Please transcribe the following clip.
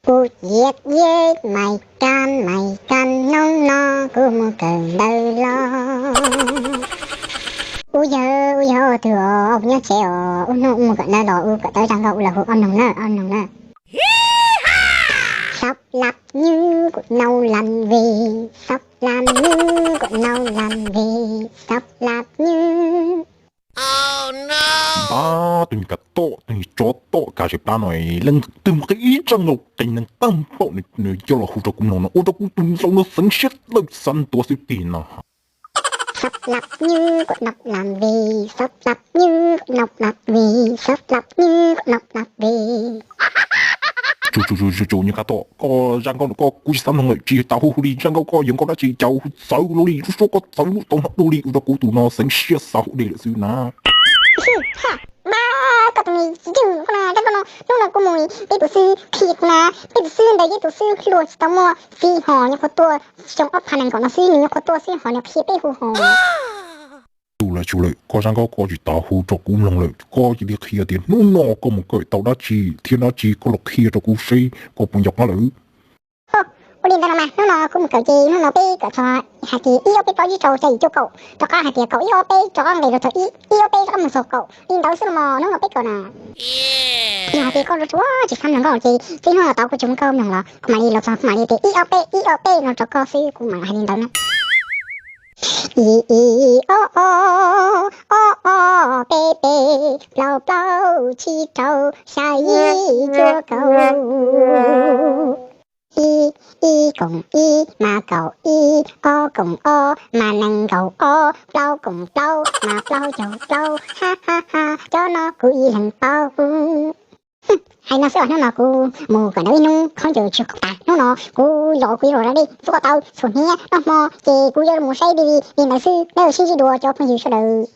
Kuv ciav yeeb mais kab mais kab, hnub no kuv mus kawm ntawv los. Ub yawg, ub yawg, twg os, nyob tsev os, ub hnub mus kawm ntawv los, ub kawm ntawv zaj nkauj ub los hu ob noog na, ob noog na. Sab lab nywb kuv nau lam vim, sab lab nywb kuv nau lam vim, sab lab nywb. Ab, tus niag kav tom, tus niag tsov tom kav zem plab no, leej twg mus qhia ib zaj nkauj qhia neeg tag npaum nws coj los hu rau kuv mloog no, ua rau kuv tus ntxhais no xeev siab tawm xav ntuav xwb tig no. Sab lab nywb kuv nau lam vim, sab lab nywb kuv nau lam vim, sab lab nywb kuv nau lam vim. Tsuas tsuas tsuas tsuas, niag kav tom, koj zaj nkauj no koj kuv tsis xav mloog lawm, tsis tau hu hu li, zaj nkauj koj yog nkauj dab tsi cas hu txawv luaj li, suab suab koj txawv luaj tau hnub du li, ua rau kuv tus no xeev siab xav hu dej lawm xwb na. Koj tus me tsis yeej koj na, zaj nkauj no hnub no kuv mus peb tus xwb qhia kuv na, peb tus xwb ntawd, peb tus xwb hluas tsis tau muaj xib hos, nyuam qhuav tuaj xyoo ob phav nees nkaum no xwb, nws nyuam qhuav tuaj xwb hos nws qhia peb hu hos. Tsuas lawm, tsuas lawm, koj zaj nkauj koj tsis tau hu rau kuv mloog lawm, koj cia li qhia tias hnub no koj mus kawm tau dab tsi thiab dab tsi koj los qhia rau kuv seb koj puas nco qab lawm. Ua li ntawd los mas hnub no kuv mus kawm ces hnub no peb kawm txog hais tias ib ob peb plaub tsib rau xya yim cuaj kaum, rov qab hais tias kaum ib ob peb rov qab nqes rau txog ib, ib ob peb rov qab mus txog kaum, li ntawd xwb los mas hnub no peb kawm na. Yog hais tias koj tsuas tsis xav mloog nkauj ces txij hnub no tod kuv tsis muab koj mloog los kuv mam li los txog kuv mam li tias ib ob peb ib ob peb no rau koj xwb, kuv mam hais li ntawd na. Ib ib ob ob, ob ob peb peb, plaub plaub tsib rau, xya yim cuaj kaum. Ib ib koom ib mas kaum ib, ob koom ob mas nees nkaum ob, plaub koom plaub mas plaub caug plaub, ha ha ha, cov no kuv ib leeg paub. Hais no xwb os, hnub no kuv mus kawm ntawv ib hnub khaub ncaws tsis khoom tas, hnub no kuv los kuv yuav los da dej xub koj tau txhuam hniab noj hmo ces kuv yuav mus saib D V D li ntawd xwb, nej sib ntsib dua cov phooj ywg sawv daws.